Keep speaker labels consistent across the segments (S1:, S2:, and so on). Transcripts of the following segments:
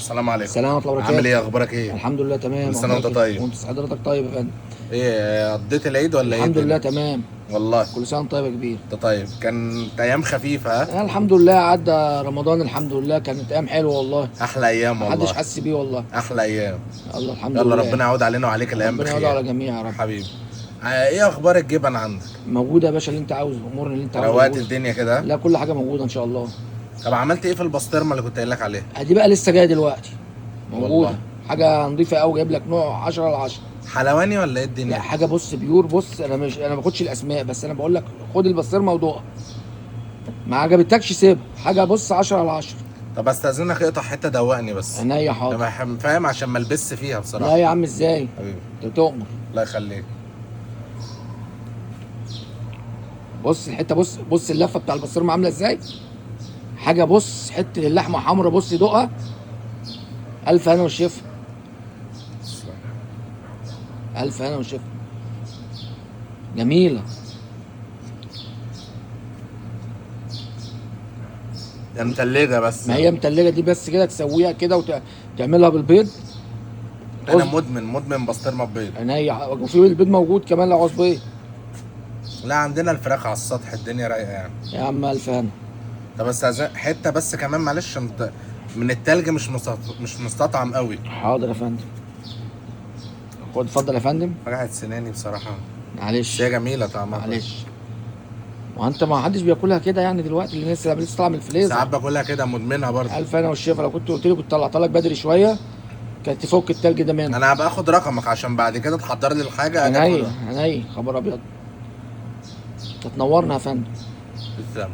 S1: السلام عليكم.
S2: السلام ورحمة الله وبركاته.
S1: عامل ايه؟ اخبارك ايه؟
S2: الحمد لله تمام.
S1: كل سنة وانت
S2: أخبارك إيه؟
S1: طيب.
S2: وانت حضرتك طيب يا فندم.
S1: ايه قضيت العيد ولا ايه؟
S2: الحمد لله
S1: الدنيا؟
S2: تمام.
S1: والله
S2: كل سنة وانت طيب يا كبير.
S1: انت طيب. كانت ايام خفيفة ها؟
S2: أنا الحمد لله عدى رمضان الحمد لله، كانت ايام حلوة والله.
S1: احلى ايام والله،
S2: محدش حس بيه والله.
S1: احلى ايام.
S2: الله الحمد
S1: يلا
S2: لله.
S1: ربنا يعود علينا وعليك الايام
S2: ربنا
S1: بخير
S2: يعود على الجميع يا رب.
S1: حبيبي. ايه اخبار الجبن عندك؟
S2: موجودة يا باشا اللي انت عاوزه، امور اللي انت عاوزه
S1: روقت
S2: موجودة.
S1: الدنيا كده؟
S2: لا كل حاجة موجودة ان شاء الله.
S1: طب عملت ايه في البسطرمه اللي كنت قايل لك عليها؟
S2: دي بقى لسه جاية دلوقتي موجودة.
S1: والله.
S2: حاجة نظيفة قوي، جايب لك نوع 10 على 10.
S1: حلواني ولا ايه الدنيا؟
S2: لا حاجة بص pure. بص انا ما باخدش الاسماء، بس انا بقول لك خد البسطرمه ودوقها، ما عجبتكش سيبها. حاجة بص 10 على 10.
S1: طب استاذنك اقطع حتة دوقني بس.
S2: عينيا حاضر.
S1: فاهم، عشان ما البس فيها بصراحة.
S2: لا يا عم ازاي؟
S1: حبيبي
S2: انت تؤمر.
S1: الله يخليك.
S2: بص الحتة، بص بص اللفة بتاع البسطرمه عامله ازاي. حاجة بص حتة اللحمة حمرا، بص دوقها. الف هنا والشفا. الف هنا والشفا. جميلة.
S1: ده متلجه بس.
S2: ما هي متلجه دي بس كده، تسويها كده وتعملها بالبيض.
S1: انا مدمن بسطرمه ببيض.
S2: عينيا. وفي البيض موجود كمان لو عاوز بيض.
S1: لا عندنا الفراخ على السطح، الدنيا رايقة يعني.
S2: يا عم الف هنا.
S1: طب بس حتة بس كمان معلش، من التلج مش مستطعم قوي.
S2: حاضر يا فندم. خد اتفضل يا فندم.
S1: وجعت سناني بصراحة.
S2: معلش.
S1: هي جميلة طعمها.
S2: معلش. وانت ما حدش بياكلها كده يعني دلوقتي، اللي لسه طالعه من الفريزر.
S1: ساعات باكلها كده، مدمنها برضه.
S2: الف هنا والشفا. لو كنت قلت لي كنت طلعتها لك بدري شوية، كانت تفك التلج ده منها.
S1: انا هبقى اخد رقمك عشان بعد كده تحضر لي الحاجة.
S2: عينيا عينيا. خبر ابيض. تتنورنا يا فندم.
S1: تسلم.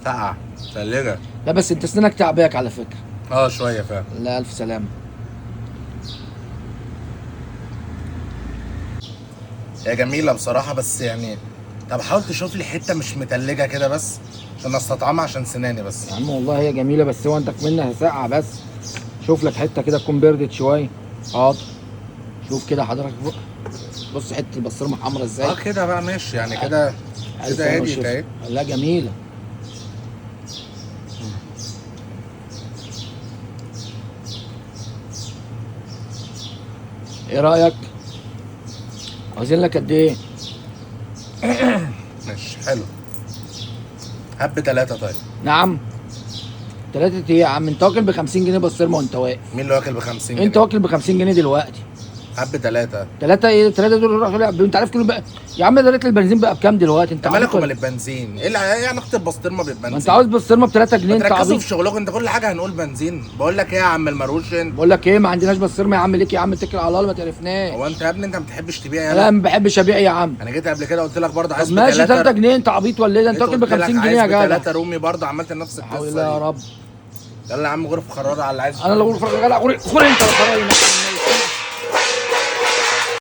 S1: ساقعه تلجه.
S2: لا بس انت سنانك تعباك على فكرة.
S1: شوية فعلا.
S2: لا الف سلامه.
S1: هي جميلة بصراحة، بس يعني طب حاول تشوف لي حتة مش متلجه كده بس عشان استطعمها، عشان سناني بس.
S2: يا عم والله هي جميلة، بس هو انت منها ساقعه بس. شوف لك حتة كده تكون بردت شوية. حاضر. شوف كده حضرتك، بص حتة البسطرمه حمرا ازاي.
S1: كده بقى ماشي يعني كده كده هديت اهي.
S2: لا جميلة. ايه رايك؟ عاوزين لك قد ايه؟
S1: ماشي حلو. هب 3. طيب
S2: نعم 3 ايه يا عم؟ انت واكل ب 50 جنيه بسطرمه وانت واقف.
S1: مين اللي واكل ب 50 جنيه؟
S2: انت واكل ب 50 جنيه دلوقتي.
S1: هب 3.
S2: 3 ايه؟ 3 دول روحوا. انت عارف كيلو بقى يا عم؟ ده ريت البنزين بقى بكام دلوقتي؟ انت
S1: مالك ومال البنزين؟ ايه اللي يعني اخت البسطرمه بالبنزين؟
S2: انت عاوز بسطرمه ب 3 جنيه؟ انت
S1: عبيط. في شغلكم انت كل حاجة هنقول بنزين. بقول لك ايه يا عم المروش،
S2: بقول لك ايه، ما عندناش بسطرمه يا عم. ليك يا عم اتكل على الله، ما تعرفناش.
S1: هو انت يا ابني انت ما بتحبش تبيع؟ يا
S2: لا ما بحبش ابيع يا عم.
S1: انا جيت قبل كده قلت لك برضه عايز
S2: ماشي 3 جنيه. انت عبيط ولا ايه؟ ده انت واكل ب 50 جنيه يا جدع.
S1: 3 رومي برضه عملت نفس القصة.
S2: لا يا رب.
S1: يلا يا عم غرف خراره على اللي عايز.
S2: انا اللي غرف خراره. خد انت الخراره.